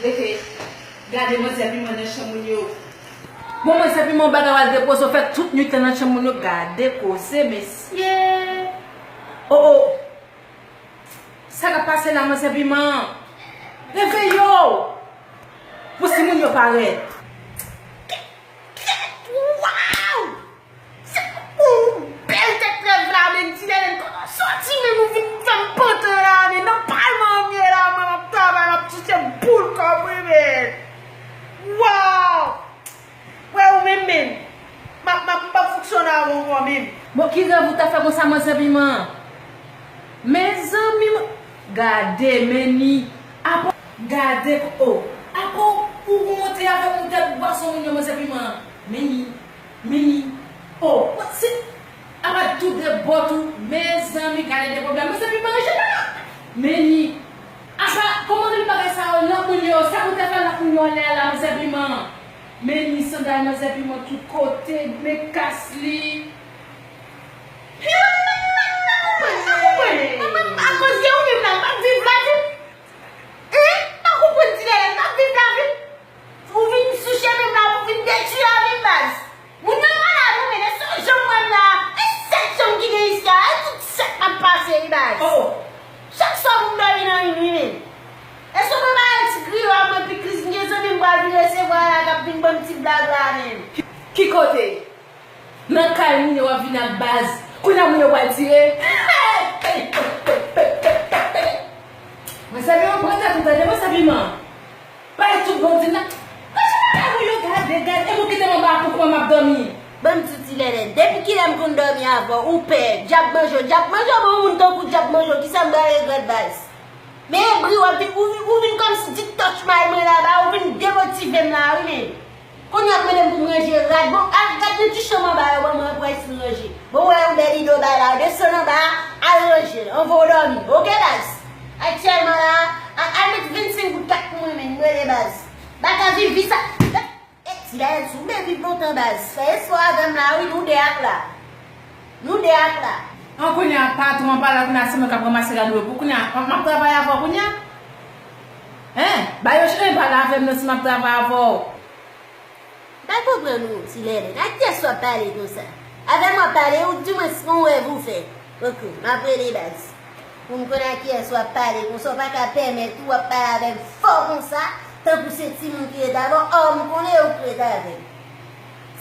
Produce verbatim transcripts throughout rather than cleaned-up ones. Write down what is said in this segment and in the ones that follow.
Gade manzè piman nan chanm moun yo. Bon, manzè piman, bagay w al depoze w fè tout nwit lan nan chanm moun yo. Gade koze, mesye. Oh, oh. Sa k ap pase la, manzè piman? Reveyo! Bon, si moun yo parèt. Waw! Se yon bèl tèt rèv la, men, ti Lèlèn, kote w soti, men, ou vin fè m pantan la, men, nan palman m ye la, mwen, m ap travay, m ap chèche boul kòb, wi, men. Waw! Wè ou menm, men, m ap, m ap, m p ap fonksyone avè w ankò, men. Bon, ki rèv ou ta fè konsa, manzè piman? Mezanmi, m-, gade, men ni, apa, gade, oh, apa ou, ou monte avèk yon tèt bwason moun yo, manzè piman? Men ni, men ni, oh, se, apa tou de bò tou, mezanmi, gade de pwoblèm, manzè piman, ranje la. Men ni, apa, kòman gen bagay sa yo, nan moun yo, sa ou te fè nan moun yo, lè la, manzè piman? Men ni sandal manzè piman tout kote, men kas li. Mwen pa konprann, mwen pa konprann. Mwen, mwen, akoz de ou menm la, m p ap viv lavi m. Hein? M pa konprann ti Lèlèn, m p ap viv lavi m. Ou vin sou chemen m la pou vin detwi lavi m, baz. Moun nan malad, wi, men, èske w janm wè m la? E sèt chanm ki gen isi a, e tout sèt m ap pase, wi, baz. Oh. Chak swa pou m dòmi nan youn, wi, men. Èske w pa wè ti griyo a mwen pikliz, m gen zanmi m pral vin resevwa la k ap vin ban m ti blag la menm. Ki kote? Nan kay moun yo w ap vin ak baz. Kounye a moun yo pral tire. Mwen sèvi yon pran tèt ou tande, mwen sèvi man. Bay tout bon di nan. Gade bagay moun yo gade, gade. E moun kite m anba pou kòman m ap dòmi. Ban m di w ti Lèlèn, depi kilè m konn dòmi avè w, ou pè, dyab manje w, dyab manje w, bon moun tankou dyab manje w, kisa m pral regrèt baz? Men bri w ap vin, ou, ou vin kòmsi di touch my mwen la, ba ou vin demotive m la, wi, men. Kounye a ap mande m pou m ranje rad, bon, al gad nan ti chanm anba yo, ban mwen pran ti ranje. Bon, wè yon bèl ide w bay la, desann anba a, al ranje l, anvan w dòmi, oke, baz? Aktyèlman la, a, al met vennsenk goud kat pou mwen, men, m rele baz. Baka viv vi sa. E, ti Lèlèn, si w vle viv lontan, baz, fè espò avè m la, wi, nou de ak la. Nou de ak la. An kounye a, patwon an pa la, kounye a, se mwen k ap ranmase rad ou yo. Pou kounye a, m ap travay avè w kounye a. Hein? Ba yo chita, pa la avè m non, si m ap travay avè w. M pa konprann ou, ti Lèlèn. Ak kiyès w ap pale konsa? Avè m w ap pale, ou di mwen si yon rèv ou fè. Ok, m ap rele baz. Pou m konn ak kiyès w ap pale konsa, w pa ka pèmèt ou w ap pale avè m fò konsa, tankou se timoun ki ret avè w, ò, m konnen ou ki ret avè m.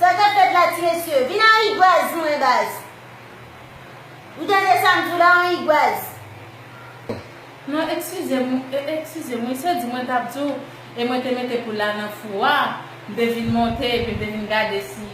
Sa k ap fèt la, ti mesye? Vin an rigwaz mwen, baz. Ou tande sa m di w la, an rigwaz? Non, eskize m, e, eskize m, wi, se di mwen t ap di w, e mwen te mete poul la nan fou a, m te vin monte, epi m te vin gade si